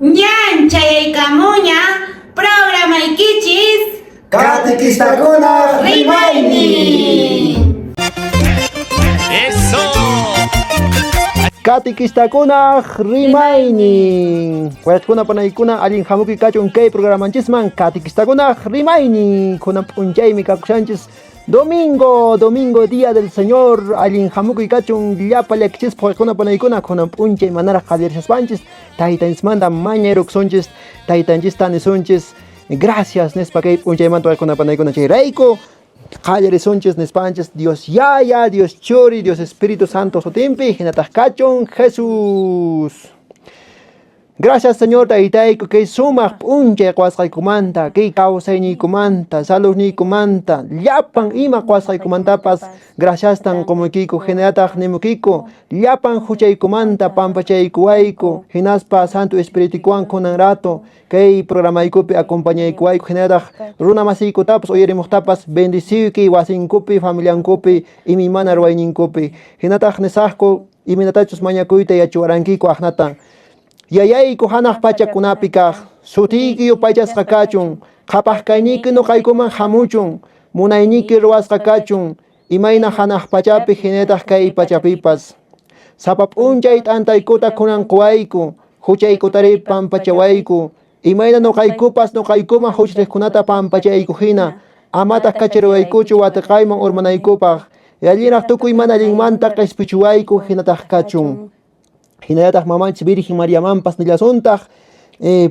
Ñan chayaykamuña programaykichis Katikistakuna rimaynin. ¡Eso! Katikistakuna rimaynin. Wayqikuna panaykuna allin hamukuy kachun kay programanchisman katikistakuna rimaynin. Kunan p'unchaymi kakushanchis domingo, domingo día del Señor, allin hamukuy kachun llapa llakichispa wayqikuna panaykuna kunan p'unchay manaraq qallarishaspanchis taytanchismanta mañayrukusunchis, taytanchista nisunchis gracias nispa kay p'unchaymanta wayqikuna panaykuna chayrayku qallarisunchis nispanchis Dios Yaya, Dios Churi, Dios Espíritu Santo sutinpi hinataq kachun Jesús. Gracias Señor taytayku kay sumaq p'unchay qowasqaykumanta, kay kawsayniykumanta, saludniykumanta, llapan ima qowasqaykumantapas graciastan qomuykiku, hinallataq nimukiku, llapan huchaykumanta pampachaykuwayku, hinaspa Santo Espiritukuwan kunan rato kay programaykupi acompañaykuwayku, hinallataq runa masiykutapas uyarimuqtapas bendiciyki wasinkupi, familiankupi, imaymana ruwayninkupi. Hinataq nisaqku imaynatachus mañakuyta yachawarankiku aqnata. Yayayku hanaq pachakunapi kaq, sutiyki yupaychasqa kachun, qhapaq kayniyki nuqaykuman hamuchun, munayniyki ruwasqa kachun, imayna hanaq pachapi hinallataq kay pachapipas. Sapa p'unchay t'antaykuta kunan quwayku, huchaykutari pampachawayku, imayna nuqaykupas nuqaykuman huchriqkunata pampachayku hina, amataq kacharuwaykuchu watiqayman urmanaykupaq, yallinraq tukuy mana allinmanta qispichuwayku hinataq kachun. Hinallataq mamanchis Virgen Mariamanpas nillasuntaq,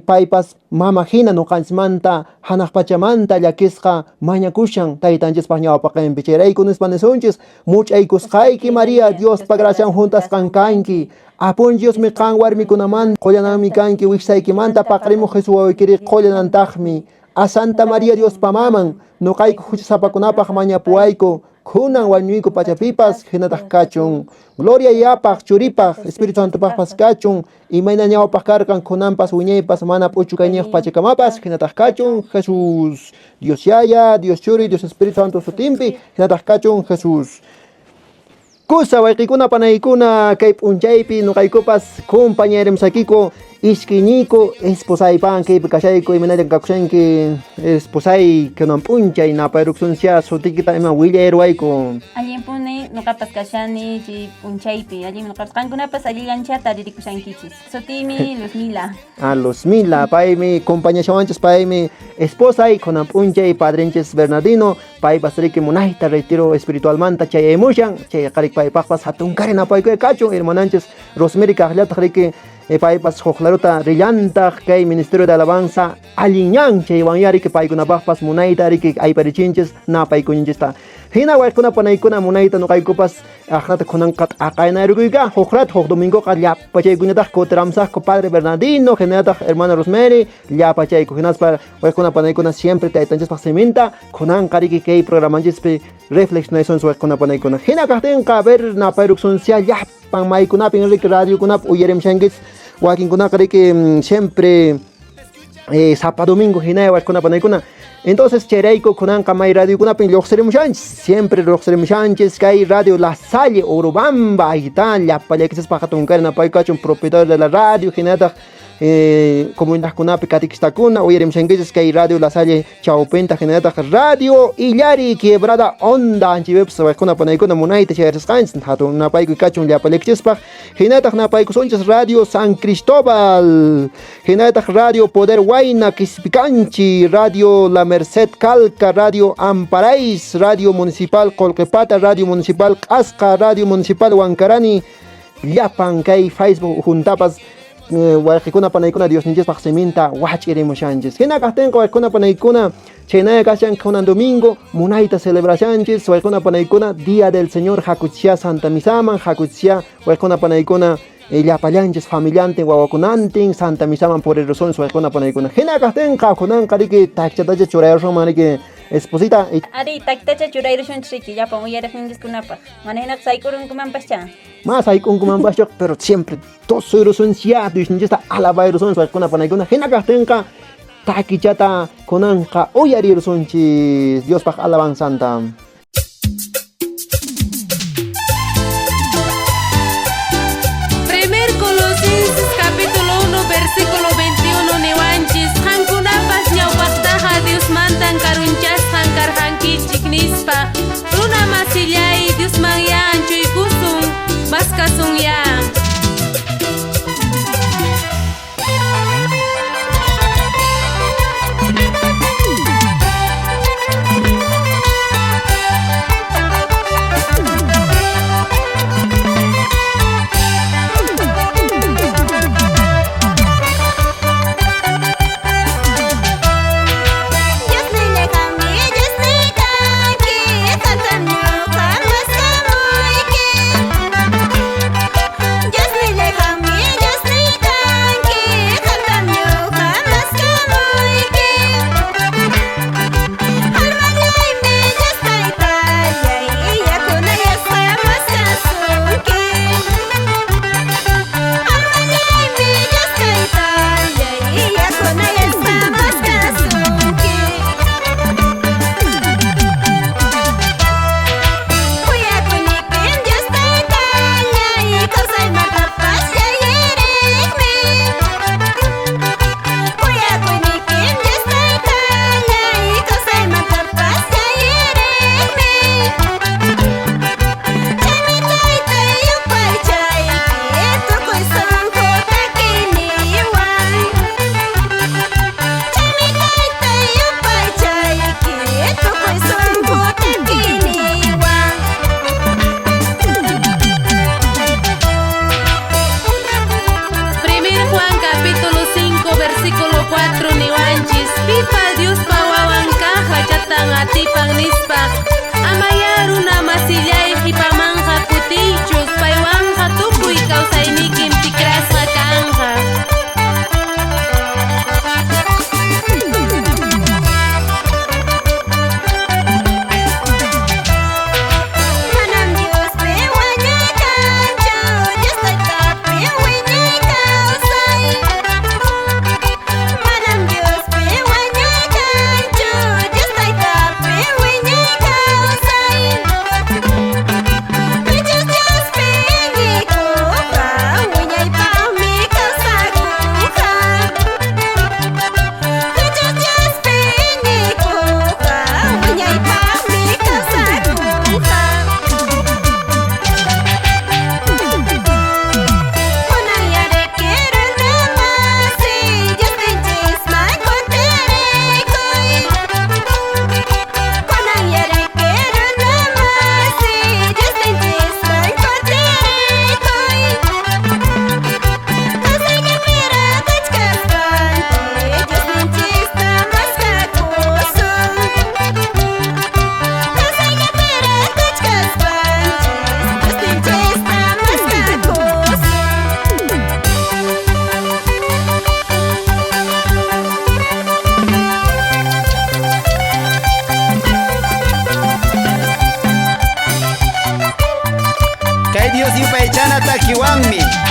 paypas mama hina nuqanchismanta hanaq pachamanta llakisqa mañakushan taytanchispaq ñawpaqinpi. Chayrayku nispa nisunchis, much'aykusqayki María, Diospa gracian huntasqan kanki. Apun Diosmi qan warmikunamanta qullananmi kanki, wiksaykimanta paqarimuq Jesús wawaykiri qullanantaqmi. A Santa María Diospa maman, nuqayku huchasapakunapaq mañapuwayku, kunan wañuyku pachapipas hinataq kachun. Gloria Yayapaq, Churipaq, Espíritu Santopaqpas kachun, imayna ñawpaq karqan kunanpas wiñaypas mana p'uchukayniq pachakamapas hinataq kachun Jesús. Dios Yaya, Dios Churi, Dios Espíritu Santo sutinpi hinataq kachun Jesús. Kusa wayqikuna panaykuna kay p'unchaypi nuqaykupas compañerimsakiku iskayñiyku esposaypan kaypi kashayku imaynallan kakushanki esposay kunan p'unchay napayrukusunchá sutiykita ima willayruwayku. Allinpuni nuqapas kashani chay p'unchaypi allinmi nuqapas qankunapas allillanchá taririkushankichis. Sutiymi Luzmila. Ah, Luzmila, paymi compañashawanchis, paymi esposay kunan p'unchay padrinchis Bernardino, paypas riki munayta retiro espiritualmanta chayaymushan, chay qarik paypaqpas hatunkari napaykuy kachun, hermananchis Rosemary kaqllataq riki paypas huk laruta rillantaq kay Ministerio de Alabanza allinñan chaywanya riki paykunapaqpas munayta riki ayparichinchis napaykuñinchista. Hina wayquna panaykuna munayta nuqaykupas aqnata kunanqa t'aqaynarukuyka huk rato huk domingoqa llapachaykuñataq kutiramsaqku Padre Bernardino hinallataq hermana Rosemary llapachayku hinaspa wayquna panaykuna siempre taytanchispaq siminta kunanqa riki kay programanchispi reflexionaysunchis wayquna panaykuna. Hina kaqtinqa a ver napayrukusunchá llapan maykunapin riki radiokunapi uyarimshankichis wakinkunaqa riki siempre sapa domingo hinaya wayquna panaykuna. Entonces chayrayku kunanqa may radiokunapin lluqsirimushanchis, siempre lluqsirimushanchis kay Radio La Salle Urubamba, ahí está llapallaykichispaq hatunkari napayku kachun propietario de la radio hinallataq comunidadkunapi katikistakuna uyarimushankichis kay Radio La Salle chawpinta hinallataq Radio Illari Quebrada Onda anchipipas wayquna panaykuna munayta chayarchisqanchis hatun napaykuy kachun llapallaykichispaq hinallataq napaykusunchis Radio San Cristóbal hinallataq Radio Poder Huayna Quispicanchi, Radio La Merced Calca, Radio Amparais, Radio Municipal Colquepata, Radio Municipal Q'asqa, Radio Municipal Huancarani, llapan kay Facebook juntapas wayqikuna panaykuna Diosninchispaq siminta wach'irimushanchis. Hina kaqtinqa wayqikuna panaykuna chaynaya kashan kunan domingo munayta celebrashanchis wayqikuna panaykuna Día del Señor hakuchia Santa Misaman hakuchia wayqikuna panaykuna llapallanchis familiantin wawakunantin Santa Misaman purirusunchis wayqikuna panaykuna. Hina kaqtinqa kunanqa riki takchatacha churayrusunman riki esposita. Ari taktacha churayrusunchis riki llapan uyariqninchiskunapaq. Mana hinaqa sayk'urunkumanpaschá. Más sayk'unkumanpaschu, pero siempre tosuyrusunchis Diosninchista alabayrusunchis wayqikuna panaykuna. Hina kaqtinqa takichata kunanqa uyarirusunchis Diospaq alabanzanta. Primer kasunya.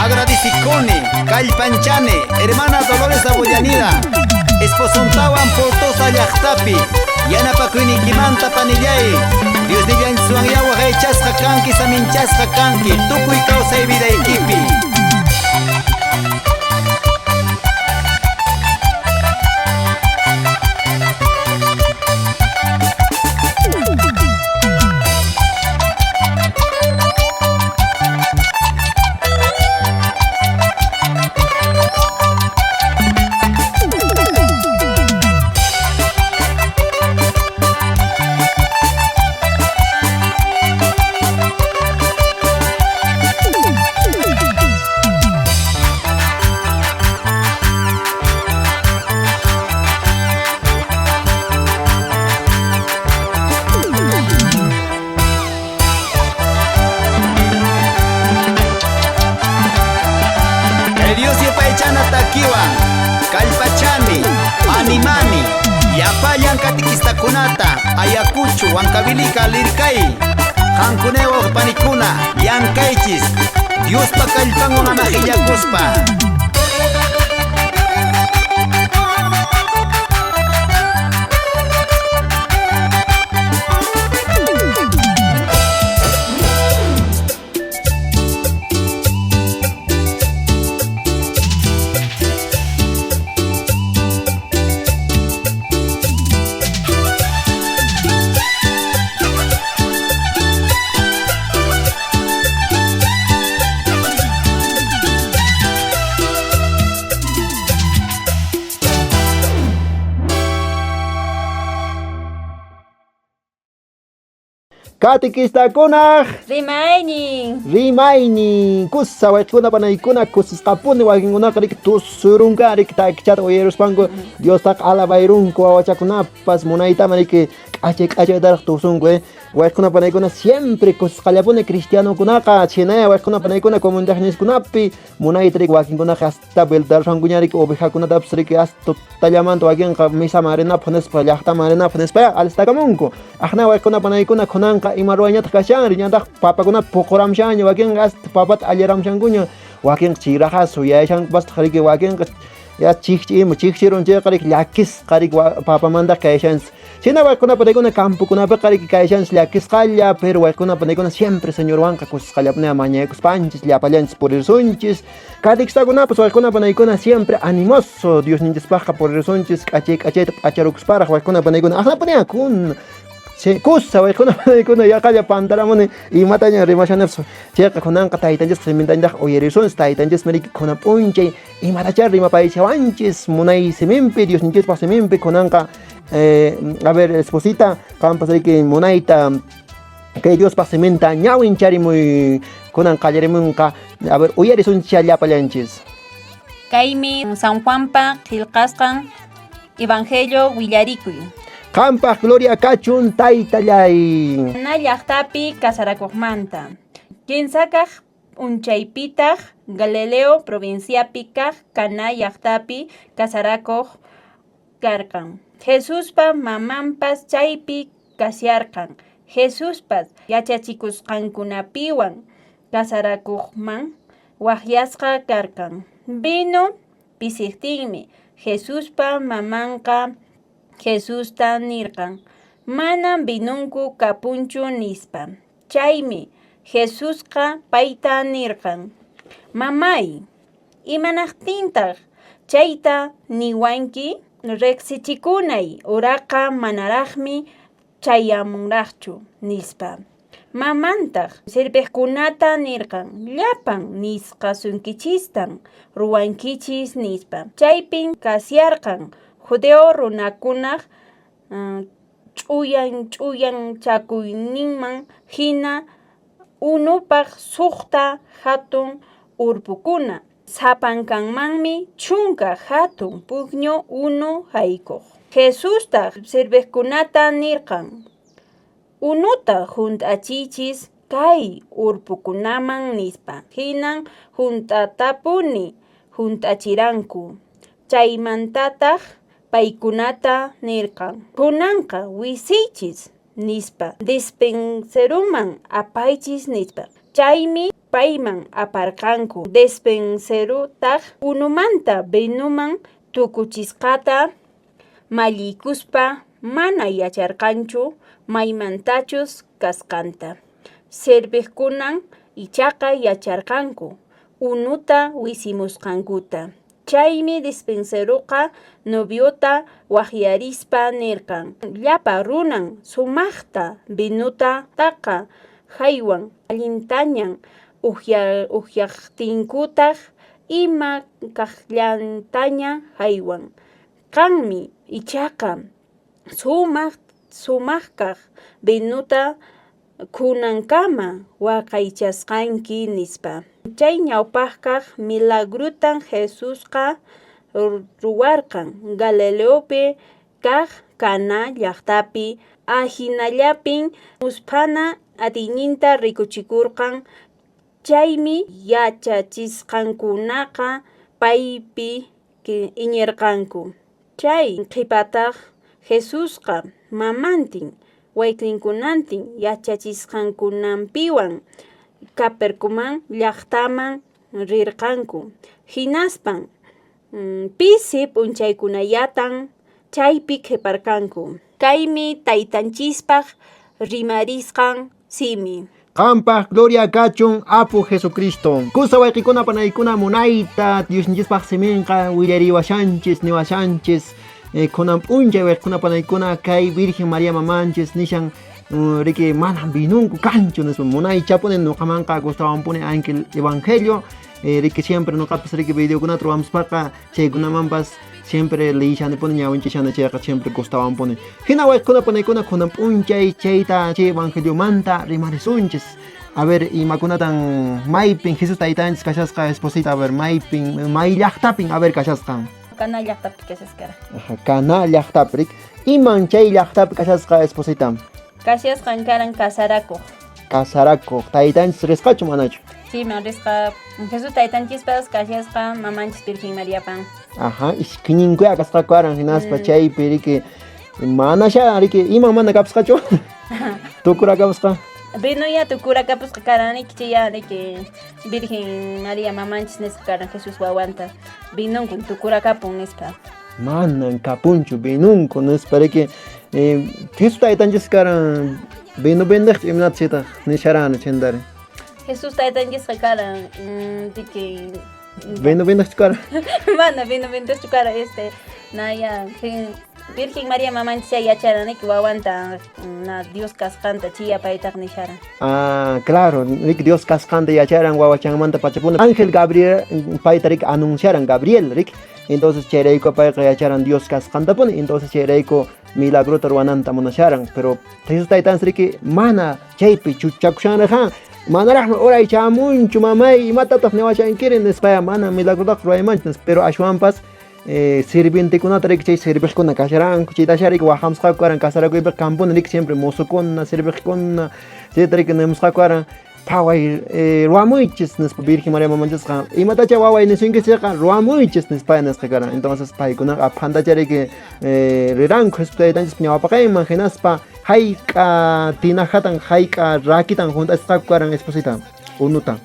Agradecicone, Kallpanchane, hermana Dolores Abollanida, esposontawan Portosa llaqtapi, yanapakuyniykimanta panillay, Dios nillanchwan yawaqaychasqa kanki, saminchasqa kanki, tukuy kawsay vidaykipi. Kallpachani, animani, llapallan katikistakunata, Ayacucho, Huancavelica, Lircay, Jankuneo, panikuna, llankaychis, Diospa kallpanwan amajillakuspa. Katequistakunaq Rimaynin. Rimaynin. Kusa wayqikuna panaykuna kusisqapuni wakinkunaqa riki tusurunka riki takichata uyaruspanku Diostaqa alabayrunku wawachakunapas munaytama riki k'achay k'achaytaraq tusunku Wayqikuna panaykuna siempre kusisqallapuni cristianokunaqa chinaya wayqikuna panaykuna comunidadninkunapi munayta riki wakinkunaqa hasta vueltarushankuña riki ovejakunatapas riki hasta tutallamanta wakinqa misaman rinapaq nispa llaqtaman rinapaq nispa alistakamunku. Aqna wayqikuna panaykuna kunanqa ima ruwayñataq kashanri ñataq papakunata puquramshanña wakinqa hasta papata allaramshankuña wakinqa chiraqa suyashankupastaq riki wakinqa ya chikchi ima chikchirun chayqa riki llakisqa riki papamantaq kayashanchis. Chayna wayqikuna panaykuna campokunapiqa riki kayashanchis llakisqalla, pero wayqikuna panaykuna siempre Señorwanqa kusisqallapuni mañakuspanchis llapallanchis purirsunchis. Catequistakunapas wayqikuna panaykuna siempre animoso Diosninchispaqqa purirsunchis k'achay k'achayta p'acharukusparaq wayqikuna panaykuna aqlapuni kun kusa wayqikuna panaykuna yaqalla pantaramuni imataña rimashanipas chayqa kunanqa taytanchispa simintañataq uyarisunchis taytanchismi riki kunan p'unchay imatachá rimapaychawanchis munay siminpi Diosninchispaq siminpi kunanqa a ver esposita qampas riki munayta kay Diospaq siminta ñawincharimuy kunan qallarimunqa a ver uyarisunchis llapallanchis. Kaymi San Juanpa qillqasqan Evangelio willarikuy. Qampaq gloria kachun taytallay. Caná llaqtapi casarakuqmanta. Kinsakaq p'unchaypitaq Galileo provinciapi kaq Caná llaqtapi casarakuq karqan. Jesuspa mamanpas chaypi kasharqan. Jesuspas yachachikusqankunapiwan casarakuqman waqyasqa karqan. Vino pisiqtinmi Jesuspa mamanqa Jesusta nirqan, Manan vinonku kapunchu, nispa. Chaymi Jesusqa payta nirqan, Mamay, imanaqtintaq chayta niwanki? Reqsichikunay horaqa manaraqmi chayamunraqchu, nispa. Mamantaq serviqkunata nirqan, Llapan nisqasuykichistan ruwankichis, nispa. Chaypin kasharqan judeo runakunaq ch'uyan ch'uyanchakuyninman hina unupaq suqta hatun urpukuna, sapankanmanmi 10 hatun pukñu unu haykuq. Jesustaq serviqkunata nirqan, Unuta hunt'achiychis kay urpukunaman, nispa. Hinan hunt'atapuni hunt'achiranku. Chaymantataq paykunata nirqan, Kunanqa wisiychis, nispa. Dispenseruman apaychis, nispa. Chaymi payman aparqanku. Dispenserutaq unumanta vinoman tukuchisqata malliykuspa mana yacharqanchu maymantachus kasqanta. Serviqkunan ichaqa yacharqanku unuta wisimusqankuta. Chaymi dispenseruqa noviota waqyarispa nirqan, Llapa runan sumaqta vinota taqa haywan, allintañan ukyaqtinkutaq ima kaqllantaña haywan. Qanmi ichaqa sumaq sumaqkaq vinota kunankama waqaychasqanki, nispa. Chay ñawpaqkaq milagrutan Jesusqa ruwarqan Galileopi kaq Caná llaqtapi, ahinallapin musphana atiyninta rikuchikurqan. Chaymi yachachisqankunaqa paypi iñirqanku. Chay qhipataq Jesusqa mamantin, wayqenkunantin, yachachisqankunanpiwan Capernaum llaqtaman rirqanku. Hinaspan pisi p'unchaykunallatan chaypi qhiparqanku. Kaymi taytanchispaq rimarisqan simi. Qampaq gloria kachun Apu Jesucristo. Kusa wayqikuna panaykuna munayta Diosninchispaq siminqa willariwashanchis niwashanchis kunan p'unchay wayqikuna panaykuna kay Virgen María mamanchis nishan riki mana vinunku kanchu nispa munaychapuni nuqamanqa gustawanpuni anki evangelio riki siempre nuqapas riki videokunata ruwamuspaqa chaykunamanpas Siempre leishanipuni ñawinchishani chayqa siempre gustawanpuni. Hina wayqikuna panaykuna kunan p'unchay chayta chay evangeliomanta rimarisunchis. A ver, imakunatan maypin Jesús taytanchis kashasqa esposita, a ver, maypin, may llaqtapin, a ver, kashasqa. Caná llaqtapi kashasqa. Ajá, Caná llaqtapi, rik. Iman chay llaqtapi kashasqa esposita? Kashasqan karan kasarakuq. Kasarakuq. Taytanchis risqachu manachu? Chayman risqa Jesús taytanchispas kashasqa mamanchis Virgen Mariapan. Ajá, iskayninkuya kasqaku karan hinaspa chaypi riki manasha riki iman mana kapusqachu? Tukurakapusqa. Vinoya tukurakapusqa karan riki chaya riki Virgen María mamanchis nisqa karan Jesús wawanta vinonkun tukurakapun nispa. Manan kapunchu vinunku nispa riki Jesús taytanchis karan vino vendeqchu imanataq chaytaq nisharani chayntari. Jesús taytanchisqa karan riki vino vendeqchu karan. Mana vino vendeqchu karan naya Virgen María mamanchis yacharan riki wawanta na Dios kasqanta chiya paytaq nisharan. Ah, claro, riki Dios kasqanta yacharan wawachanmanta pachapuna. Ángel Gabriel payta riki anunciaran Gabriel riki. Entonces chayrayku payqa yacharan Dios kasqantapuni. Entonces chayrayku milagrota ruwananta munasharan, pero Jesús taytanchis riki mana chaypi chuchakushanrajan. Manaraqmi uray chamunchu mamay imatataq niwashankiri nispaya mana milagrotaqa ruwaymanchu, pero ashwanpas sirvientekunata riki chay sirviqkuna kasharanku, chaytasha riki waqhamsqaku karan kasarakuypiqa kampuna riki siempre mozokuna sirviqkuna chayta riki nimusqaku karan phaway ruwamuychis nispa Virgen María mamanchisqa imatacha waway nisunkichikqa ruwamuychis nispaya nisqa karan. Entonces paykunaqa aphantacha riki riranku Jesús taytanchispa ñawpaqinman hinaspa hayk'a tinajatan hayk'a rakitan hunt'asqaku karan esposita unuta.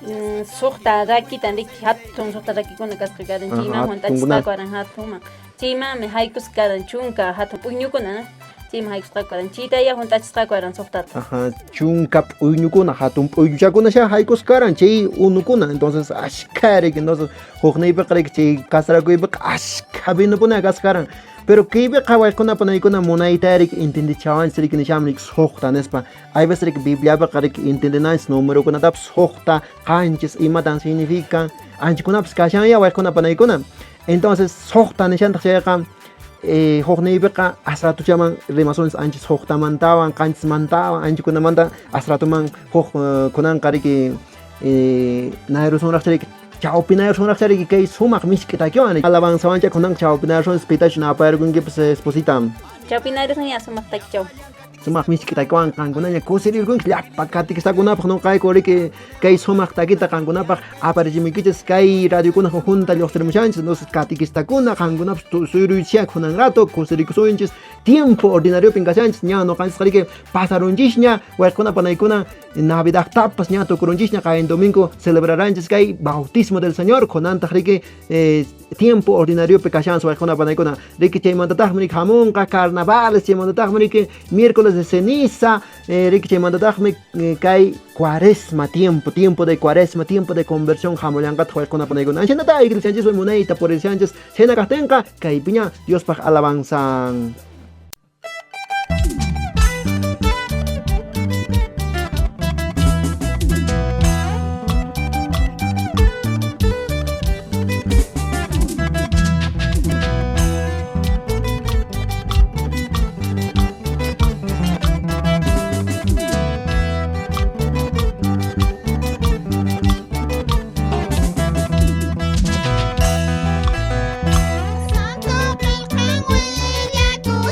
Suqta rakitan riki hatun suqta rakikuna kasqa karan chayman hunt'achisqaku karan hatunman chaymanmi haykusqa karan chunka hatun p'uyñukuna chayman haykusqaku karan chaytaya hunt'achisqaku karan suqtata. Ajá, chunka p'uyñukuna hatun p'uyñuchakuna xa haykusqa karan chay unukuna. Entonces ashkha riki, entonces hukniypiqa riki chay kasarakuypiqa ashkha vinupuna kasqa karan. Pero kaypiqa wayqikuna panaykuna munayta riki entendichawanchis riki nishaman riki suqta nispa. Hay veces riki Bibliapiqa riki entendenanchis numerokunatapas suqta, qanchis imatan significan. Anchakunapas kashanya wayqikuna panaykuna. Entonces suqta nishantaq chayqa hukniypiqa asratuchaman rimasunchis anchis suqtamantawan, qanchismantawan, anchakunamanta asratuman huk kunanqa riki nayrusunraqcha riki chawpinayrusunraqcha riki kay sumaq misk'i takiwan alabanzawancha kunanqa chawpinayrusunchis pitachu napayarkunkipas esposita. Chawpinayrusun ya sumaq takichaw. Sumaq misk'i takiwan qankunaña kusirirkunki llapa katikistakunapaq nuqayku riki kay sumaq takita qankunapaq aparichimuykichis kay radiokuna junta lluqsirimushanchis. Entonces katikistakuna qankunapas suyruchia kunan rato kusirikusunchis tiempo ordinariopin kashanchis ña nuqanchisqa riki pasarunchisña wayqikuna panaykuna Navidadtapas ña tukurunchisña qay domingo celebraranchis kay bautismo del Señor kunantaq riki tiempo ordinariopi kashanchis wayqikuna panaykuna riki chaymantataqmi riki hamunqa carnavales chaymantataqmi riki miércoles de ceniza riki chaymantataqmi kay cuaresma tiempo, tiempo de cuaresma, tiempo de conversión hamullanqataq wayqikuna panaykuna anchanata iglesianchiswan munayta purishanchis chayna kaqtinqa kaypiña Diospaq alabanzan. Santo Pilqan willaku.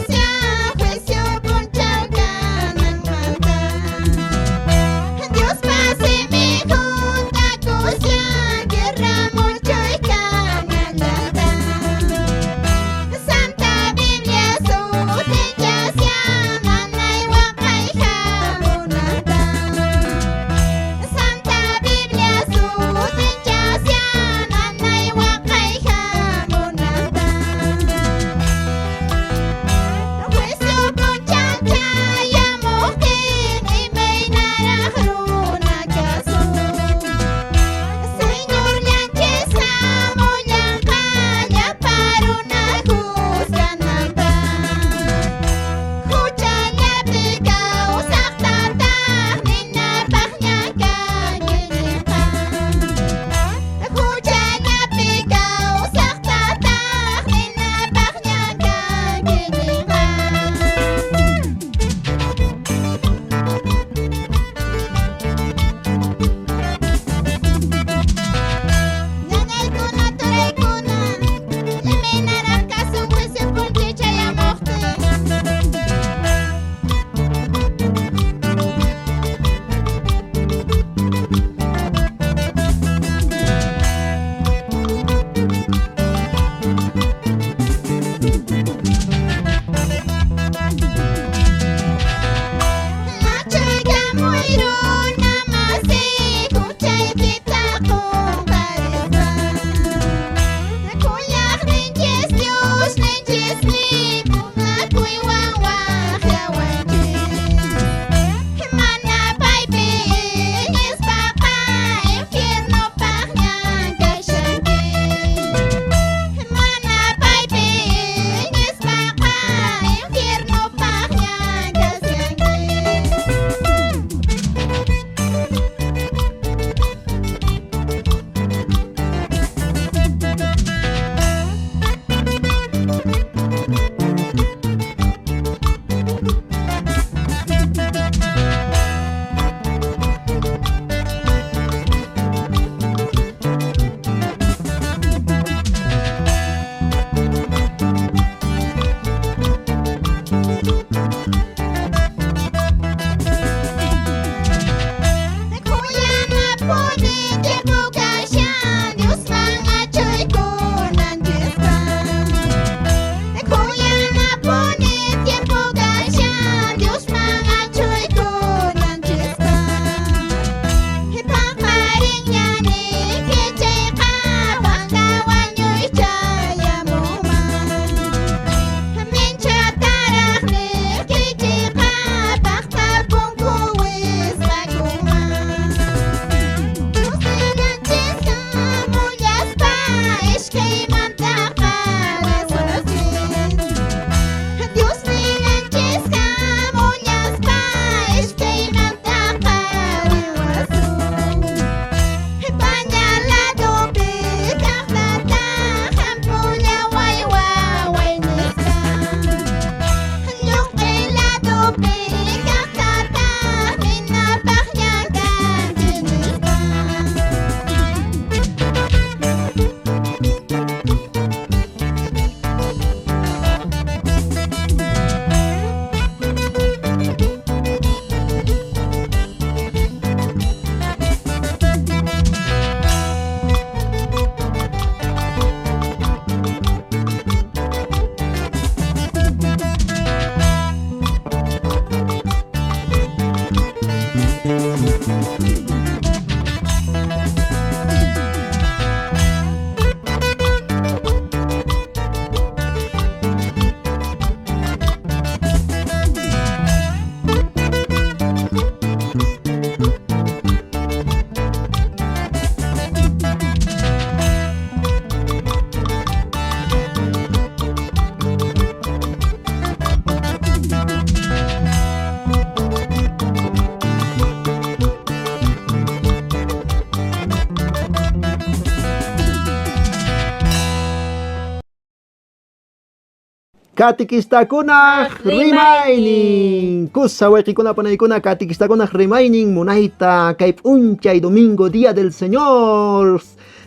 Katik'istakunaq rimaynin. Kusa wayqikuna panaykuna katik'istakunaq rimaynin munayta kay p'unchay domingo día del Señor.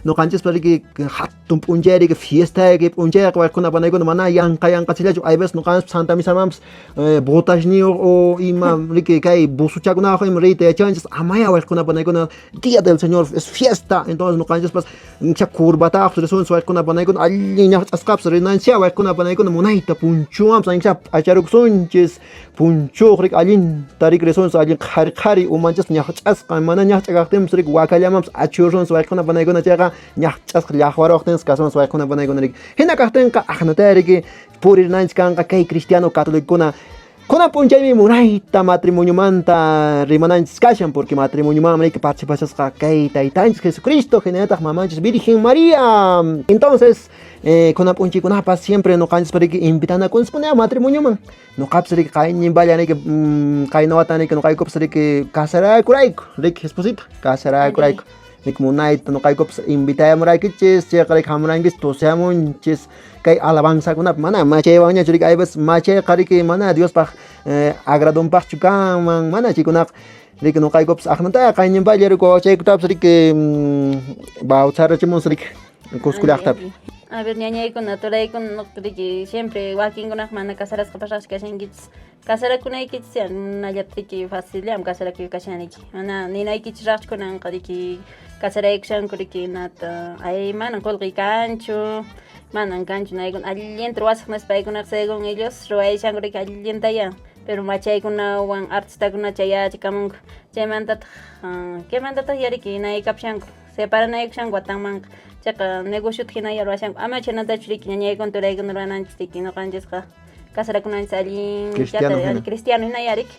Noqanchispa riki hatun p'unchay riki fiesta riki p'unchayqa wayqikuna panaykuna mana yanqa yanqachillachu hay veces noqanchispa Santa Misamanpas botasniyuq o ima riki kay busuchakunawaq ima riyta yachanchis amaya wayqikuna panaykuna día del Señor es fiesta entonces noqanchispas cha curvataqpas risunchis wayqikuna panaykuna allin ñaqch'asqapas rinanchis wayqikuna panaykuna munayta punchuwanpas ancha p'acharukusunchis punchuq riki allinta riki risunchis allin qhari qhari umanchispas ñaqch'asqa mana ñaqch'a kaqtinpas riki wakallamanpas achhuyusunchis wayqikuna panaykuna chayqa ñaqch'asqa llaqwaruqtinchis kasunchis wayqikuna panaykuna riki hina kaqtinqa aqnataya riki purirnanchis kanqa kay cristiano catolicokuna. Kunan p'unchaymi munayta matrimoniomanta rimananchis kashan, porque matrimoniomanmi riki participashasqa kay taytanchis Jesucristo, hinallataq mamanchis Virgen María. Entonces, kunan p'unchaykunapas siempre noqanchispa riki invitanakunchispuni matrimonioman. Noqapis riki qayñinpalla riki qayna watan riki noqaykupas riki casarakurayku, riki esposita, casarakurayku. Riki munayta noqaykupas invitayamuraykichis, chayqa riki hamurankichis, tusiamunchis kay alabanzakunapi, mana machaywanñachu riki, hay veces machayqa riki mana Diospaq agradonpaqchu kanman, mana chaykunaqa riki noqaykupas aqnataya qayñinpalla riki wawachaykutapas riki bautizarachimunchis riki Cusco llaqtapi. A ver, ñañaykuna, turaykuna, riki siempre wakinkunaqa mana casarasqa pasaqchu kashankichis. Casarakunaykichis ya nallata riki facil-llam casarakuy kashan riki. Mana ninaykichis raqchu kunanqa riki casaraykushanku riki nata ay manan qullqiy kanchu, manan kanchu naykuna allinta ruwasaq nispa paykunaqa según ellos ruwayshanku riki allintaya, pero machaykunawan artistakuna chayachikamunku. Chaymantataq chaymantataq ya riki naykapushanku separanaykushanku watanmanqa. Chayqa negociota hinaya ruwashanku. Ama chhaynatachu riki ñañaykuna turaykuna ruwananchis riki noqanchisqa casarakunanchis allin Cristiano hina. Cristiano hina ya riki.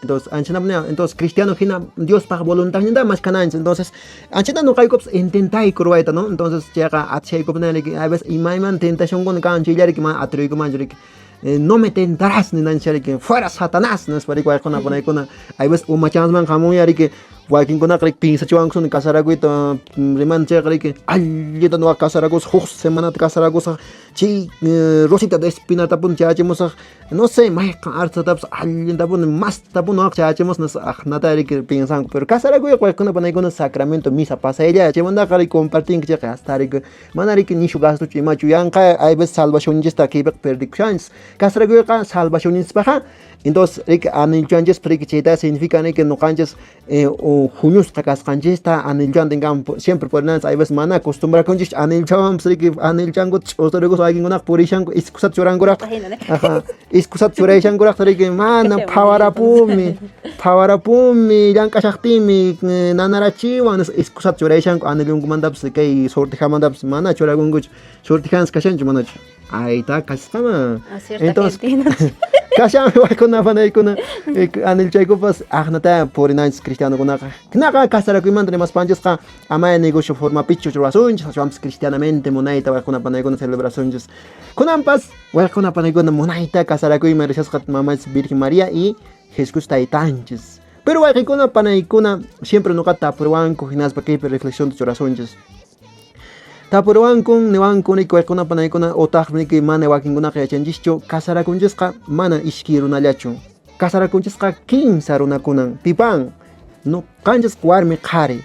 Entonces, anchana, entonces cristiano hina Diospaq voluntadninta maskananchis. Entonces, anchata noqaykupas intentayku ruwayta, ¿no? Entonces, chayqa atishaykupas riki, a veces imayman tentacionkuna kan chaylla riki mana atriykumanchu riki. No me tentarás ninanchis riki, fuera Satanás nispa riki wayquna panaykuna. Hay veces umachanman hamunya riki, wakinkunaqa riki pinsachiwankusuni casarakuyta riman chayqa riki, allita noqa casarakusaq, huk semanata casarakusaq, chay Rosita de Espinatapuni chayachimusaq, no sé, mayqan artistatapas allintapuni mastapuni noqa chayachimusaq nispa aqnata riki pinsanku, pero casarakuyqa waykuna panaykuna sacramento misa pasaylla, chaymantaqa riki compartinki chayqa hasta riki mana riki nishu gastochu imachu yanqa hay veces salvacionninchista kaypiqa perdikushanchis. Casarakuyqa salvacionninchispaqqa, entonces riki anilchanchispa riki chayta significa riki noqanchis huñusqa kasqanchista anilchantin kan siempre purinanchis, hay veces mana acostumbrakunchis anilchawanpas riki anilchankuta ch'usurikus wakinkunaqa purishanku iskusata churankuraqta. Ajá, iskusata churayshankuraqta riki mana phawarapumi, phawarapumi llank'ashaqtinmi nanarachiwan nispa iskusata churayshanku anillunkumantapas kay sortijamantapas mana churakunkuchu. Sortijanchis kashanchu manachu? Ahí está, kasqama. Entonces, kashanmi waykuna panaykuna anilchaykupas aqnata purinanchis cristianokunaqa. Hinaqa casarakuymanta rimaspanchisqa amaya negocio formapichu ruwasunchis, aswanpas cristianamente munayta waykuna panaykuna celebrasunchis. Kunanpas waykuna panaykuna munayta casarakuyman rishasqa mamanchis Virgen María y Jesús taytanchis. Pero wayqikuna panaykuna siempre noqata tapuruwanku hinaspa kaypi reflexión churasunchis. Tapuruwankun, niwankun, niki waykuna panaykuna utaq niki mana wakinkunaqa yachanchischu, casarakunchisqa mana iskay runallachu. Casarakunchisqa kinsa runakunan, pipan, noqanchis warmi qhari.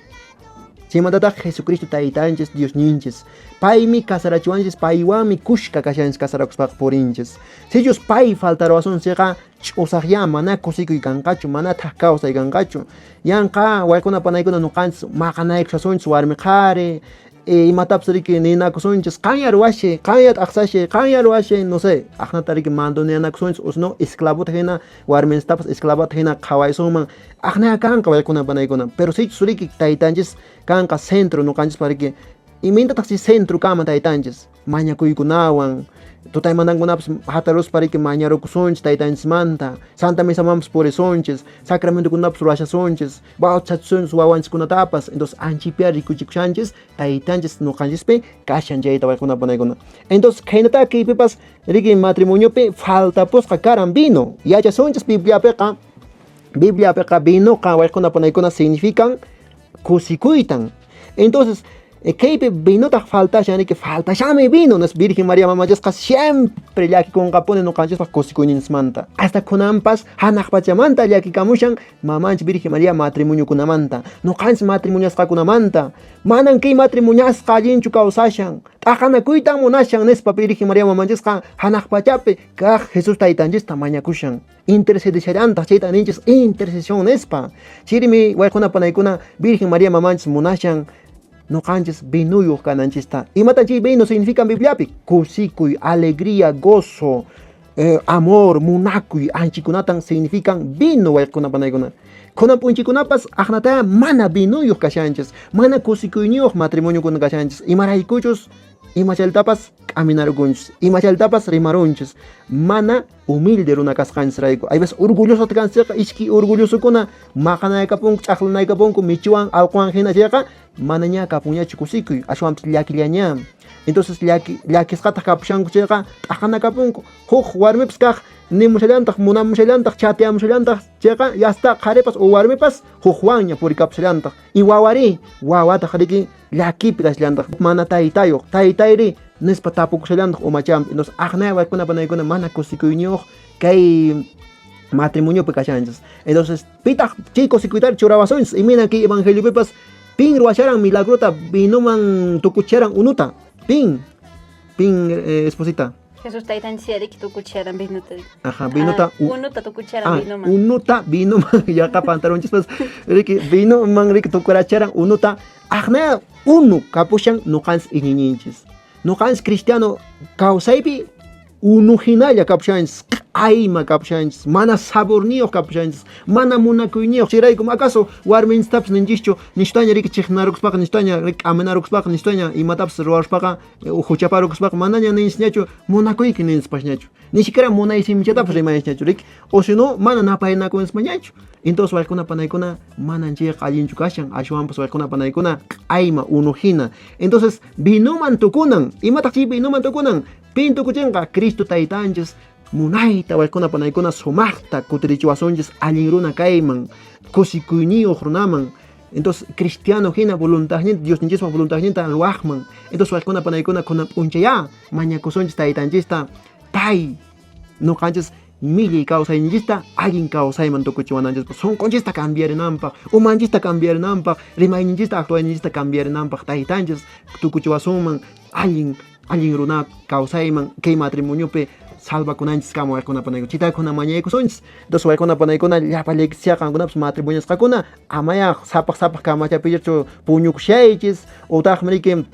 Chaymantataq Jesucristo taytanchis, Diosninchis. Paymi casarachiwanchis, paywanmi kushka kashanchis casarakuspaqa purinchis. Sichus pay faltaruwasunchikqa ch'usaqya mana kusikuy kanqachu, mana thak kawsay kanqachu. Yanqa waykuna panaykuna noqanchis maqanaykushasunchis warmi qhari, imatapas riki ninakusunchis, qanya ruwashay, qanya t'aqsashay, qanya ruwashay, no sé, aqnata riki mandoneyanakusunchis, o sino esclavota hina, warminchitapas esclavota hina qhawaysunman, aqnaya kanqa waykuna panaykuna. Pero sichus riki taytanchis kanqa centro noqanchispa riki, imayntataq chay centro kanman taytanchis? Mañakuykunawan, tutaymantankunapas hataruspa riki mañarukusunchis taytanchismanta, Santa Misamanpas purisunchis, sacramentokunapas ruwashasunchis, bautizachisunchis wawanchiskunatapas. Entonces anchipia rikuchikushanchis taytanchis noqanchispi kashan chayta waykuna panaykuna. Entonces khaynata kaypipas riki matrimoniopi faltapusqa karan vino. Yachasunchis Bibliapiqa, Bibliapiqa vinoqa waykuna panaykuna significan kusikuytan. Entonces Kaypi vinotaq faltashan, riki faltashanmi vino, nes Virgen María mamanchisqa siempre llakikunqapuni ñuqanchispaq kusikuyninchismanta. Hasta kunanpas hanaq pachamanta llakikamushan mamanchis Virgen María matrimoniokunamanta, ñuqanchis matrimoniasqakunamanta. Manan kay matrimoniasqa allinchu kawsashan, t'aqanakuytan munashan nispa Virgen María mamanchisqa hanaq pachapi kaq Jesús taytanchista mañakushan. Intercedeshallantaq chayta ninchis intercesión nispa. Chirimi wayquna panaykuna Virgen María mamanchis munashan ñuqanchis vinuyuq kananchista. Imatan chay vino significa en Bibliapi? Kusikuy, alegría, gozo, amor, munakuy, anchikunatan significan vino wayquna panaykuna. Kunan p'unchikunapas aqnataya mana vinuyuq kashanchis, mana kusikuyniyuq matrimoniokuna kashanchis. Imaraykuchus imachaltapas k'aminarukunchis, imachaltapas rimarunchis, mana humilde runa kasqanchisrayku. Hay veces orgulloso kanchikqa, iski orgullosokuna maqanaykapunku, ch'aqlanaykapunku, michiwan, allquwan hina chayqa manaña kapunñachu kusikuy, ashwanpas llakillaña. Entonces llakisqataq kapushanku chayqa t'aqanakapunku. Huk warmipas kaq nimushallantaq, munamushallantaq, chateamushallantaq chayqa yasta qharipas o warmipas hukwanña purikapushallantaq. Y wawari, wawataq riki llakipi kashallantaq, mana taytayuq, taytayri nispa tapukushallantaq umachampi. Entonces aqnaya waykuna panaykuna mana kusikuyniyuq kay matrimoniopi kashanchis. Entonces pitaq chay kusikuytari churawasunchis, imayna kay evangeliopipas pin ruwasharan milagrota vinoman tukucharan unuta, pin esposita. Jesús taytanchis riki tukucharan vinota. Ajá, vinota unuta tukucharan vinoman. Unuta vinoman yaqa pantarunchispas riki vinoman riki tukuracharan unuta. Aqnaya unu kapushan ñuqanchis iñiñinchis. Ñuqanchis cristiano kawsaypi unu hinalla kapushanchis, q'ayma kapushanchis, mana saborniyuq kapushanchis, mana munakuyniyuq. Chayraykum acaso warminchistapas ninchischu nishtaña riki chiqnarukuspaqa, nishtaña riki k'aminarukuspaqa, nishtaña imatapas ruwaruspaqa, huchaparukuspaqa manaña ninchisñachu munakuyki ninchispasñachu. Ni siquiera munaysimchatapas rimayasñachu riki, o si no mana napaynakunispañachu. Entonces waykuna panaykuna manan chayqa allinchu kashan, ashwanpas waykuna panaykuna q'ayma unu hina. Entonces vinoman tukunan. Imataq chay vinoman tukunan? Pin tukuchinqa Cristo taytanchis munayta waykuna panaykuna sumaqta kutirichiwasunchis allin runa kayman, kusikuyniyuq runaman. Entonces cristiano hina voluntadninta, Diosninchispa voluntadninta ruwaqman. Entonces waykuna panaykuna kunan p'unchayá mañakusunchis taytanchista, pay ñuqanchis millay kawsayninchista allin kawsayman tukuchiwananchispaq, sunqunchista cambiarinanpaq, umanchista cambiarinanpaq, rimayninchista, actuayninchista cambiarinanpaq taytanchis tukuchiwasunman allin runa kawsayman kay matrimoniopi salvakunanchiskama waykuna panaykuna. Chaytakuna mañaykusunchis. Entonces waykuna panaykuna llapallaykichis qankunapas matrimoniosqakuna amaya sapaq sapaq kamachapillachu puñukushaychis, utaqmi riki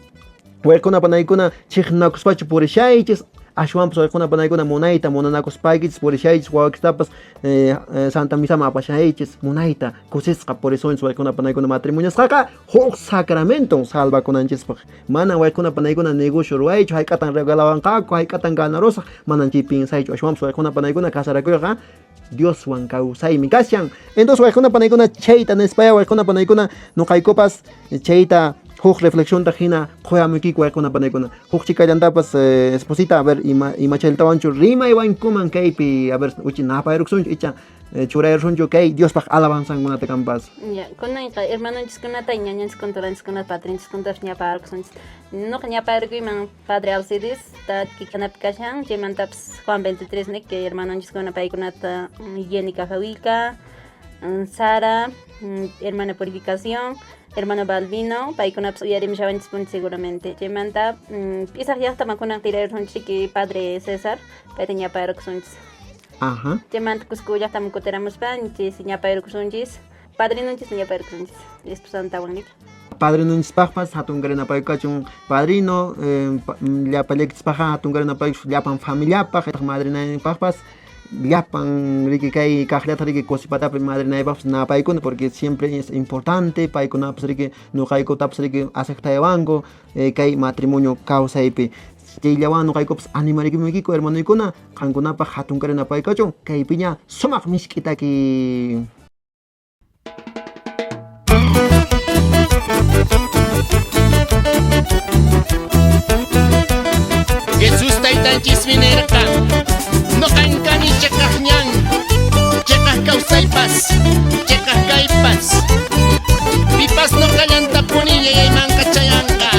waykuna panaykuna chiqnakuspachu purishaychis, ashwanpas waykuna panaykuna munayta munanakuspaykichis purishaychis, wawakistapas Santa Misaman apashaychis, munayta kusisqa purisunchis waykuna panaykuna matrimoniosqaqa huk sacramenton salvakunanchispaq. Mana waykuna panaykuna negocio ruwaychu, hayk'atan regalawanqaku, hayk'atan ganarusaq, manan chay piensaychu, ashwanpas waykuna panaykuna casarakuyqa Dioswan kawsaymi kashan. Entonces waykuna panaykuna chayta nispaya waykuna panaykuna ñuqaykupas chayta huk reflexionta hina quyamuykiku waykuna panaykuna. Huk chikallantapas esposita, a ver imachaytawanchu rimaywankuman kaypi, a ver uchi napayrukusunchu icha churayrusunchu kay Diospaq alabanzankunata kanpas. Ya, kunanqa hermanonchiskunata, ñañanchiskunata, turanchiskunata, patrinchiskunatapas ñaparukusunchis. Nuqa ñaparukuyman Padre Alcides kikanapi kashan, chaymantapas Juan 23 nik kay hermanonchiskuna paykunata Jenny Cajahuilca, Sara, hermana Purificación, hermano Balbino, paykunapas uyarimushawanchispunti seguramente. Chaymanta p'isaq llaqtaman kunan tirayrusunchis Padre César, payta ñaparukusunchis. Ajá. Chaymanta Cusco llaqtaman kutiramuspanchis ñaparukusunchis, padrinonchis ñaparukusunchis, esposantawan nik. Padrinonchispaqpas hatun karinapayku padrino, llapallaykichispaqqa hatun karinapayku llapan familiapaq, madrinaypaqpas llapan riki kay kaqllata riki kusipatapi madrinaypaqpas napaykuna, porque siempre es importante paykunapas riki ñuqaykutapas riki aceptayawanku kay matrimonio kawsaypi. Chayllawan ñuqaykupas animarikuykiku hermanoykuna qankunapaq hatun karinapaykuchun kaypiña sumaq misk'itaki. Jesús taytanchismi nirqa, ñuqankani chiqaq ñan, chiqaq kawsaypas, chiqaq kaypas. Pipas ñuqallantapuni yayaymanqa chayanqa.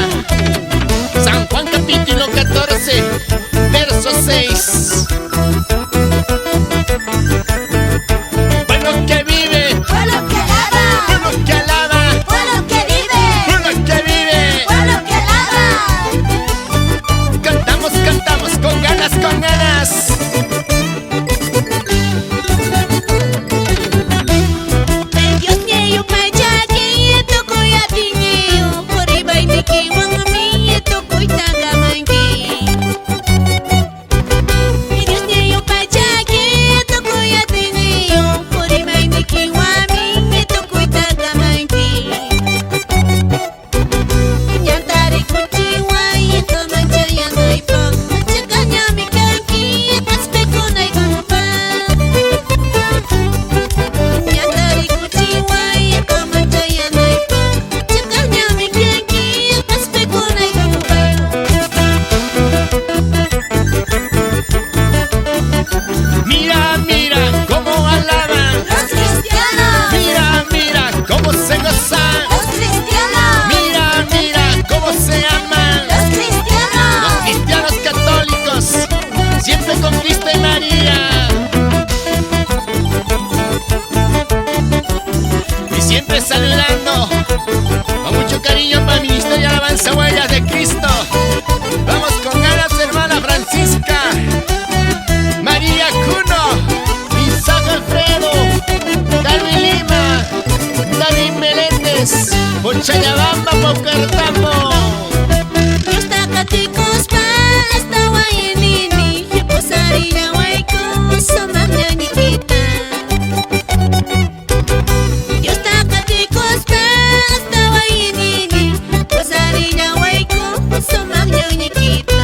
Señorniquita.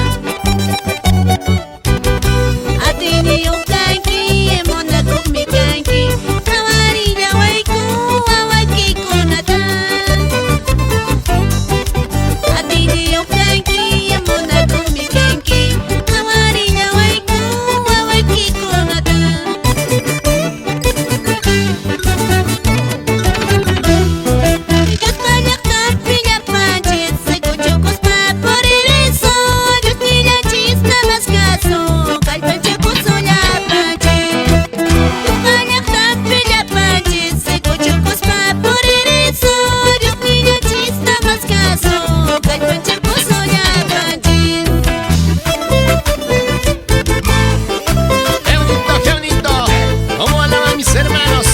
Atiniyuq kanki, munakuqmi kanki, qhawarillawayku wawakikunata. Atiniyuq kanki, munakuqmi kanki, qhawarillawayku wawakikunata. Diospa llaqtanpi llapanchis sikuchukuspa puririsun, Diosnillanchista maskasun, kallpanchakusun llapanchis. Diospa llaqtanpi llapanchis sikuchukuspa puririsun, Diosnillanchista maskasun, kallpanchakusun llapanchis. ¡Qué bonito, qué bonito! ¡Cómo alaban mis hermanos!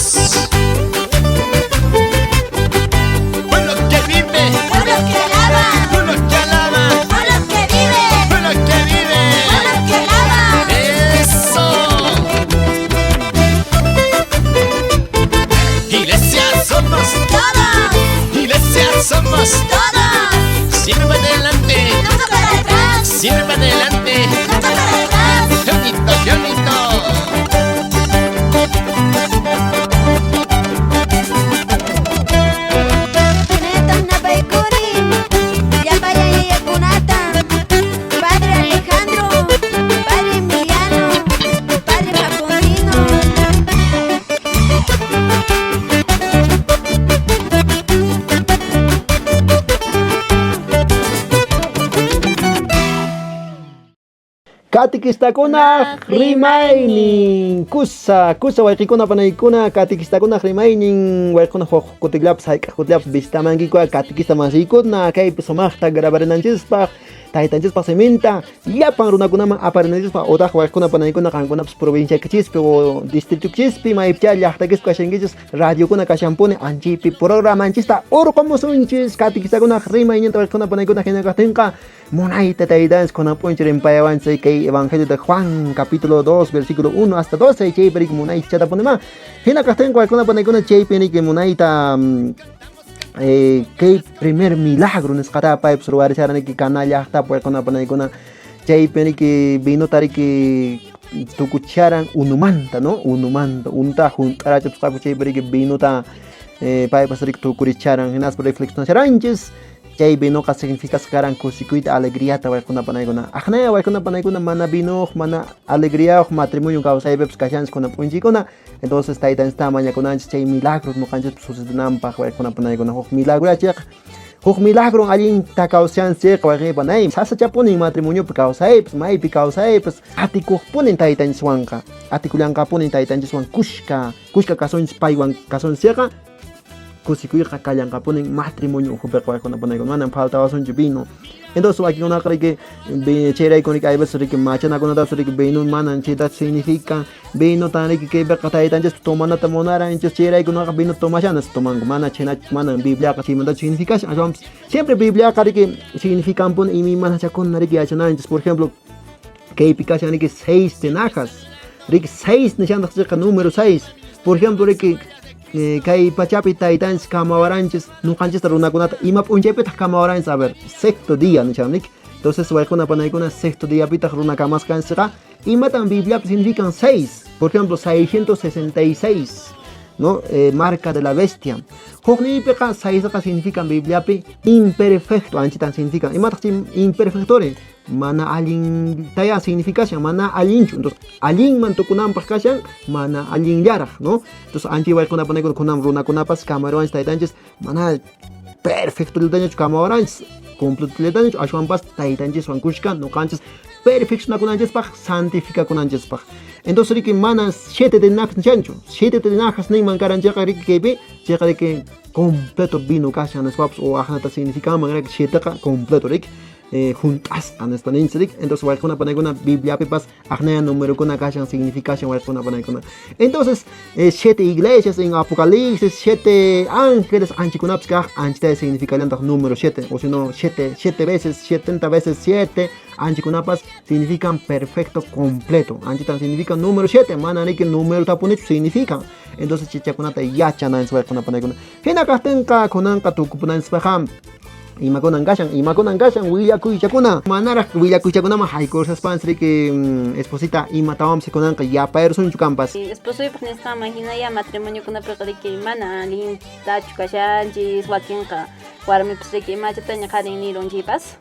¡Pueblo que vive! Pueblo que alaba, ¡Pueblo que alaba! pueblo que vive, ¡Pueblo que vive! pueblo que alaba. ¡Eso! Iglesia somos, Todos, iglesia somos, todos, siempre para adelante, nunca para atrás, siempre para adelante. nunca para atrás. ¡Qué bonito, qué bonito! Netan napaykuri, llapallan yayakunata, Padre Alejandro, Padre Emiliano, Padre Facundino. Katikistakuna rimaynin kusa kusa wayqikuna panaykuna katikistakuna rimaynin wayqikuna huk kutillapas hayk'aq kutillapas visitamankikua katikista masiykuna kaypi sumaqta grabarinanchispaq taytanchispaq siminta llapan runakunaman aparinanchispaq utaq wayqikuna panaykuna qankunapas provinciakichispi o distritoykichispi maypichá llaqtakispi kashankichis radiokuna kashanpuni anchaypi programanchista urqumusunchis katikistakuna rimayninta wayqikuna panaykuna hina kaqtinqa munayta taytanchis kunan p'unchay rimpayawanchis kay Evangelio de Juan capítulo 2 versículo 1 hasta 12 chaypi riki munaychata punima hina kaqtinqa wayqikuna panaykuna chaypi riki munayta kay primer milagro nisqata paypas ruwarisharaniki Caná llaqtapi wayqikuna panaykuna chaypi riki vinota riki tukucharan unumanta, ¿no? Unumanta, unuta hunt'arachipasqaku chaypi riki vinota paypas riki tukuricharan hinaspa reflexionacharanchis chay vinoqa significasqa karan kusikuyta alegriata wayqikuna panaykuna aqnaya wayqikuna panaykuna mana vinoq mana alegriayuq matrimonio kawsaypipas kashanchis kunan p'unchaykuna entonces taytanchista mañakunanchis chay milagros ñuqanchispas sucedenanpaq wayqikuna panaykuna huk milagro chayqa huk milagron allinta kawsashanchis chayqa wayqi panay sasachapunin matrimoniopi kawsaypas maypi kawsaypas atikuqpunin taytanchiswanqa atikullanqapunin taytanchiswan kushka kushka kasunchis paywan kasunchis chayqa kusikuyqa kallanqapunin matrimonio ukhupiqa wayqikuna panaykuna manam faltawasunchu vino entonces wakinkunaqa riki chayrayku riki hay veces riki machanakunatapas riki vino manan chaytachu significa vinotan riki kaypiqa taytanchispa tomanata munaranchis chayrayku nuqaqa vino tomashanas tomanku mana chhaynachu manan Bibliaqa chaymantachu significashan ashwanpas siempre Bibliaqa riki significanpuni imaymanachakuna riki yachananchis por ejemplo kaypi kashan riki 6 tinajas riki 6 nishantaq chayqa número 6 por ejemplo riki kay pachapi taytanchis kamawaranchis ñuqanchista runakunata ima p'unchaypitaq kamawaranchis a ver sexto día nishan riki entonces wayqikuna panaykuna sexto diapitaq runa kamasqanchikqa imatan Bibliapi significan 6 por ejemplo 666 ¿no? Marca de la bestia. Hukniypiqa 6 significan Bibliapi imperfecto, anchitan significan. Imataq chay imperfectore? Mana allintaya significación, mana allinchu. Entonces, allinman tukunanpaq kashan, mana allinllaraq, ¿no? Entonces, anchi wayqikuna panaykuna kunan runakunapas kamaruwanchis taytanchis mana perfecto llatañachu kamawaranchis, completo llatañachu, ashwanpas taytanchiswan kushka ñuqanchis perfeccionakunanchispaq, santificakunanchispaq. Entonces, riki mana 7 tinajas nishanchu, 7 tinajas ninman karan chayqa riki kaypi, chayqa riki completo vino kashan nispapas o ajnata significanman riki 7 completo riki. Junt'asqa nispa ninchis riki. Entonces, wayqikuna panaykuna Bibliapipas aqnaya numerokuna kashan significación wayqikuna panaykuna. Entonces, 7 iglesias en Apocalipsis, 7 ángeles anchikunapas kaq anchitaya significallantaq número 7, o si no 7, 7 veces, 70 veces 7 anchikunapas significan perfecto completo. Anchitan significa número 7, mana riki número tapunichu significan. Entonces, chichakunata yachananchis wayqikuna panaykuna. Hina kaqtinqa kunanqa tukupunanchispaqqa Imakunan kashan, imakunan kashan, willakuychakuna. Manaraq willakuychakunaman haykurusaspanchis riki, esposita, imatawanpas kunanqa yapayrusunchu kanpas. Esposoypaq nisqanman hinaya matrimoniokunapiqa riki mana allintachu kashanchis, wakinqa warmipas riki imachataña qharin nirun chaypas.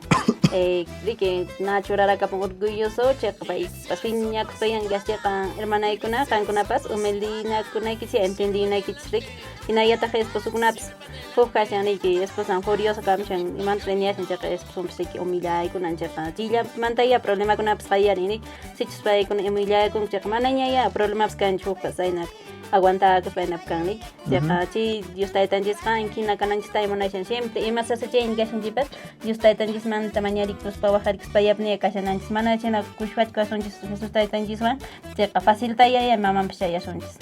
Riki nachurarakapun orgulloso chayqa paypas phiñakuspa yankas chayqa hermanaykuna qankunapas humildinakunaykichis entendinaykichis riki hinallataq esposokunapas huk kashan riki esposan furioso kamushan imanta riñashan chayqa esposonpas riki humillaykunan chayqa chayllamantaya problemakunapas qallarin riki sichus paykuna humillaykunku chayqa manañaya problemapas kanchu hukpas chaynapi aguantakuspa chaynapi kan riki chayqa chay Dios taytanchisqa hina kananchista munashan siempre ima sasachayña kashan chaypas Dios taytanchismanta mañarikuspa waqarikuspa yapniya kashananchis mana chayna kushpachu kasunchis Jesús taytanchiswan chayqa faciltayaya mamanpas chayasunchis.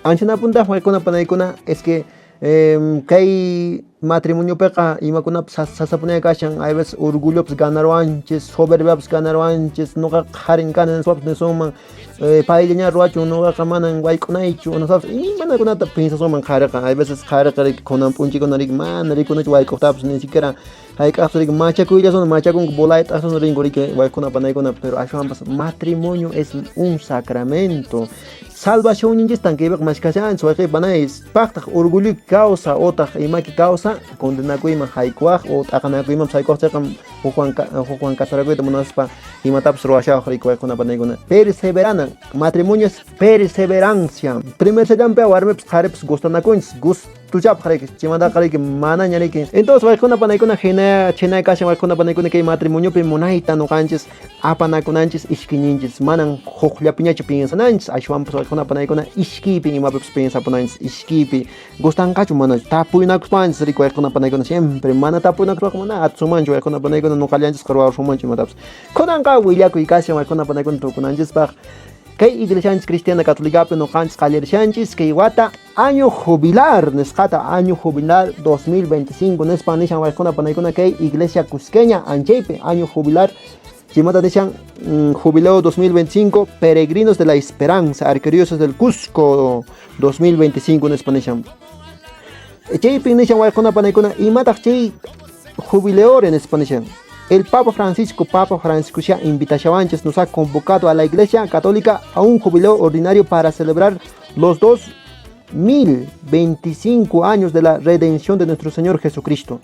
Anchanapuntaq waykuna panaykuna es que kay matrimoniopiqa imakunapas sasapunaya kashan, hay veces orgullopas ganarwanchis, soberbiapas ganarwanchis, noqaqa qharin kani nispapas nisunman, payllaña ruwachun noqaqa manan wayk'unaychu nispapas imanakunata piensasunman qhariqa, hay veces qhariqa riki kunan p'unchaykuna riki mana rikunachu wayk'uqtapas ni siquiera hayk'aqpas riki machakuyllasun machakunku volayt'asun rinku riki wayk'una panaykuna, pero ashwanpas matrimonio es un sacramento. Salvacionninchistan kaypiqa mashkashanchis wayqi panay, paqtaq orgullo causa otaq imaki causa condenakuyman haykuwaq o t'aqanakuymanpas haykuwaq chayqa hukwan casarakuyta munaspa imatapas ruwashawaq riki waykuna panaykuna. Perseveranan, matrimonio es perseverancia. Primer sellampi warmipas qharipas gustanakunchis, gustuchapaq riki, chaymantaqa riki manaña riki. Entonces waykuna panaykuna hina chhina kashan waykuna panaykuna kay matrimoniopi munayta nuqanchis apanakunanchis ishkiñinchis, manan hukllapiñachu piensananchis, ashwanpas waykuna panaykuna ishkiypi imapipas piensapunanchis, ishkiypi gustanqachu manachu tapuynakuspanchis riki waykuna panaykuna siempre mana tapuynakuspaqa mana atsumanchu waykuna panaykuna nuqallanchisqa ruwasunmanchu imatapas. Kunanqa willakuy kashan waykuna panaykuna tukunanchispaq. Kay iglesianchis cristiana católicapi nuqanchis qallarishanchis kay wata año jubilar nisqata, año jubilar 2025 nispa nishan waykuna panaykuna kay iglesia cusqueña anchaypi año jubilar chaymanta nishan jubileo 2025 peregrinos de la esperanza arquidiócesis del Cusco 2025 nispa nishan. Chaypi nishan waykuna panaykuna imataq chay jubileore nispa nishan. El Papa Francisco, Papa Francisco ya invitashawanchis nos ha convocado a la Iglesia Católica a un jubileo ordinario para celebrar los 2025 años de la redención de nuestro Señor Jesucristo.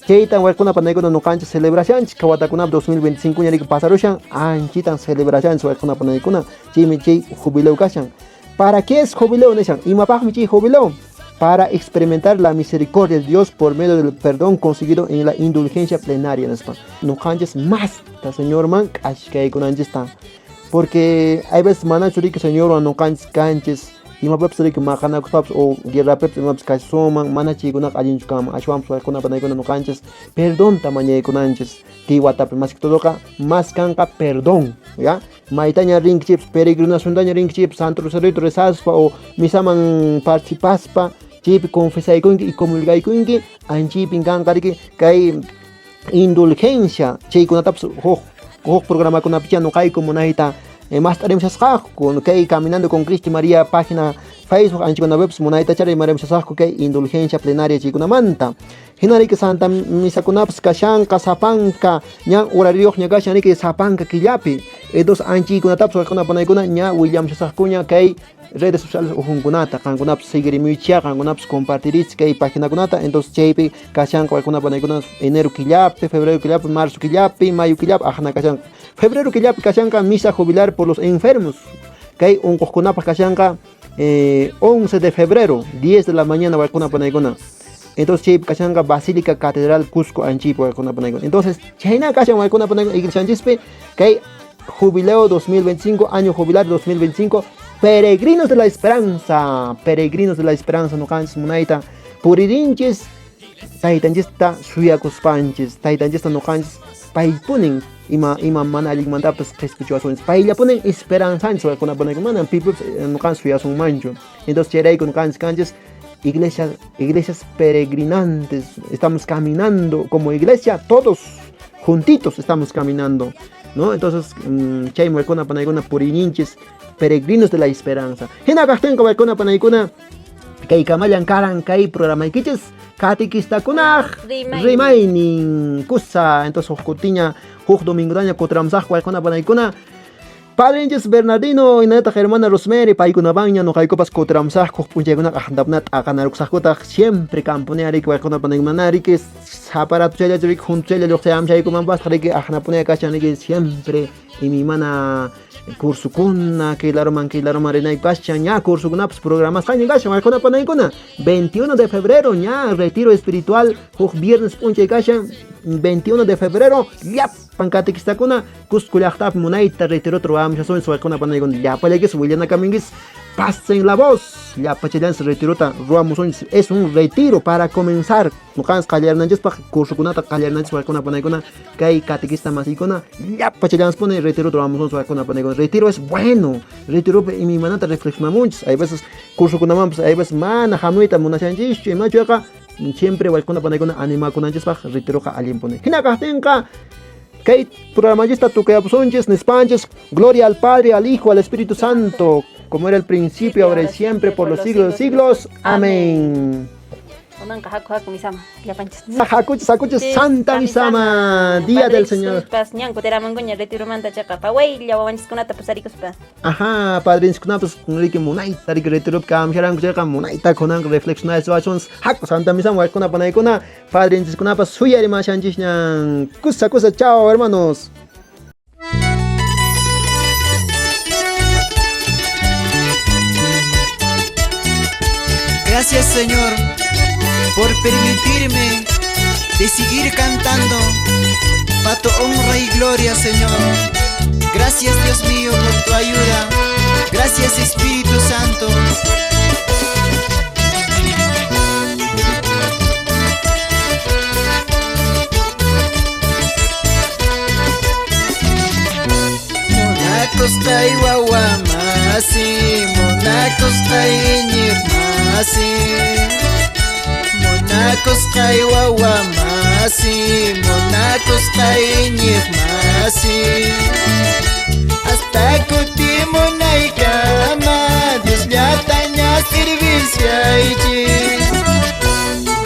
Chaytan waykuna panaykuna nuqanchis celebrashanchis kawatakunap 2025 ñariki pasarushan anchitan celebrashanchis waykuna panaykuna chaymi chay jubileo kashan. ¿Para qué es jubileo nishan? Imapaqmi chay jubileo? Para experimentar la misericordia de Dios por medio del perdón conseguido en la indulgencia plenaria nispa. Nuqanchis masta Señorman k'ashkaykunanchista. Porque hay veces manachu riki Señorwan nuqanchis kanchis imapipas riki maqanakuspapas o guerrapipas imapipas kashasuman mana chaykunaqa allinchu kanman. Ashwanpas waykuna panaykuna nuqanchis perdonta mañaykunanchis kay watapi más que todoqa más kanqa perdón, ¿ya? Maytaña rinkichipis peregrinaciontaña rinkichipis Santo Rosario rezaspa o misaman participaspa chaypi confesaykunki y comulgaykunki anchaypin kanqa riki kay indulgencia chaykunatapas huk programakunapicha nuqayku munayta mast'arimushasqaqku kay Caminando con Cristo y María página Facebook anchikunapipas munayta chari marimushasqaqku kay indulgencia plenaria chaykunamanta. Hina riki Santa Misakunapas kashanqa sapanka ña horarioqña kashan riki sapanka killapi. Entonces anchiykunatapas waykuna panaykuna ña willamushasqaqkuña kay redes sociales ujunkunata qankunapas seguirimuychia qankunapas compartirich kay paginakunata. Entonces chaypi kashanqa waykuna panaykuna enero killapi, febrero killapi, marzo killapi, mayo killapi ajna kashanqa. Febrero killapi kashanqa misa jubilar por los enfermos. Kay unquqkunapaq kashanqa 11 de febrero, 10 de la mañana waykuna panaykuna. Entonces chaypi kashanqa Basílica Catedral Cusco anchaypi waykuna panaykuna. Entonces chayna kashan waykuna panaykuna iglesianchispi kay jubileo 2025, año jubilar 2025, peregrinos de la esperanza, peregrinos de la esperanza nuqanchis munayta puririnchis taytanchista suyakuspanchis, taytanchista nuqanchis paypunin ima mana allinmantapas qhispichiwasunchis, payllapunin esperanzanchis waykuna panaykuna, manan pipipas nuqanchis suyasunmanchu. Entonces chayrayku nuqanchis kanchis iglesias peregrinantes, estamos caminando como iglesia, todos juntitos estamos caminando, ¿no? Entonces, chay waykuna panaykuna purininchis peregrinos de la esperanza. Hina kaqtinqa waykuna panaykuna kay kamallan karan kay programaykichis Catequistakunaq rimaynin kusa. Entonces huk kutiña huk domingotaña kutiramusaqku waykuna panaykuna. Padrinchis Bernardino hinallataq hermana Rosemary paykunawanña nuqaykupas kutiramusaqku huk p'unchaykunaqa aqntapuna t'aqanarukusaqkutaq siempre kampunea riki waykuna panaykuna riki saparatuchayllachu riki juntuchaylla lluqsayamchaykumanpasqa riki aqnapunea kashan riki siempre imaymana cursukuna kay laruman rinayku kashan ña cursukunapas programasqaña kashan waykuna panaykuna 21 de febrero ña retiro espiritual huk viernes p'unchay kashan 21 de febrero llapan catequistakuna Cusco llaqtapi munayta retirota ruwamushasunchis waykuna panaykuna llapallaykichis willanakamunkichis pasen la voz llapachallanchis retirota ruwamusunchis es un retiro para comenzar nuqanchis qallarinanchispaq cursokunata qallarinanchis waykuna panaykuna kay catequista masiykuna llapachallanchispuni retirota ruwamusunchis waykuna panaykuna retiro es bueno retiropi imaymanata reflexionamunchis hay veces cursokunamanpas hay veces mana hamuyta munashanchischu imachuqa siempre waykuna panaykuna animakunanchispaq retiroqa allinpuni hina kaqtinqa kay programallista tukayapusunchis nispanchis gloria al Padre, al Hijo, al Espíritu Santo, como era el principio, ahora y siempre, por los siglos de los siglos. Amén. Kunanqa haku haku misama llapanchis. Hakuchis, hakuchis, Santa Misama, Día del Señor. Ñan kutiramunkuña retiromanta chaqa pawaylla wawanchiskunata pusarikuspa. Ajá, padrinchiskunapas riki munayta riki retiropi kamsharanku chayqa munayta kunanqa reflexionaysiwachunchis haku Santa Misama waykuna panaykuna padrinchiskunapas suyarimashanchisñan. Kusa kusa, chao hermanos. Gracias Señor por permitirme de seguir cantando pa' tu honra y gloria, Señor. Gracias Dios mío por tu ayuda. Gracias Espíritu Santo. Monacos wawa masi, monacos iñiq masi. Monacos wawa masi, monacos iñiq masi. Hasta kutimunaykama Dios llataña serviciaychis.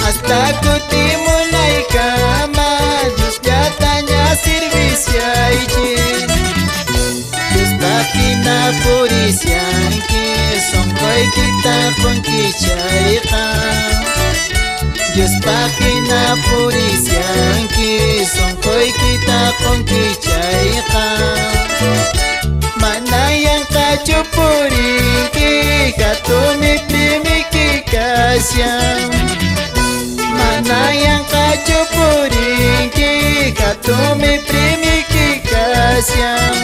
Hasta kutimunaykama Dios llataña serviciaychis. Dios paqina purisianki sonqoykita qunkichayqa. Dios paqina purisianki sonqoykita qunkichayqa. Mana yanqachu purinki hatumi primiki kashan. Mana yanqachu purinki hatumi primiki kashan.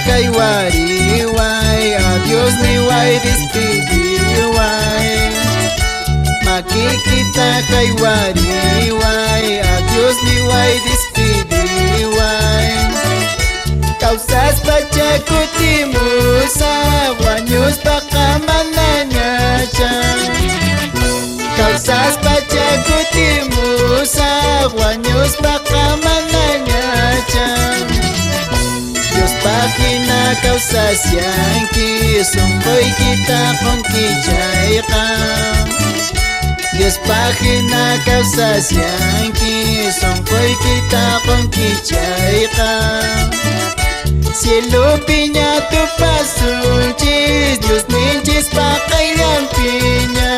Kaiwariway, adiós niway, despidiway. Makikita kaiwariway, adiós niway, despidiway. Kawsaspa chakutimusa, wañuspa qamanañacha. Kawsaspa chakutimusa, wañuspa qamanañacha. Dios paqina kawsasyanki sunquykita qunkichayqa. Dios paqina kawsasyanki sunquykita qunkichayqa. Cielopiña tupasunchis Dios ninchis paqayllanpiña.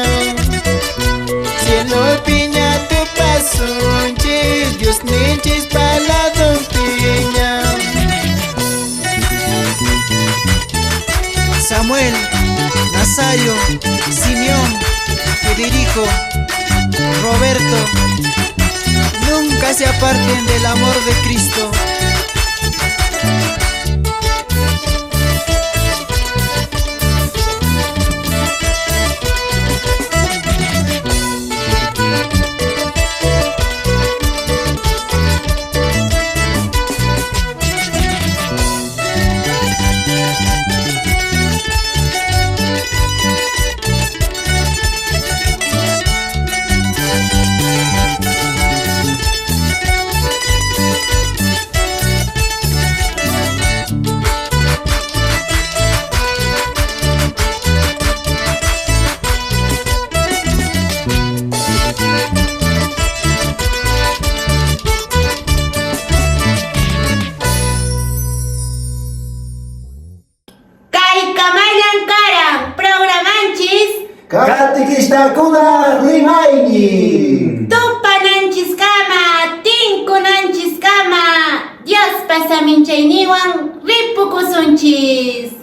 Cielopiña tupasunchis Dios ninchis paladunpiña. Samuel, Nazario, Simeón, Federico, Roberto, nunca se aparten del amor de Cristo. Katikistakuna rimaynin. Tupananchiskama, tinkunanchiskama, Diospa saminchayninwan ripukusunchis.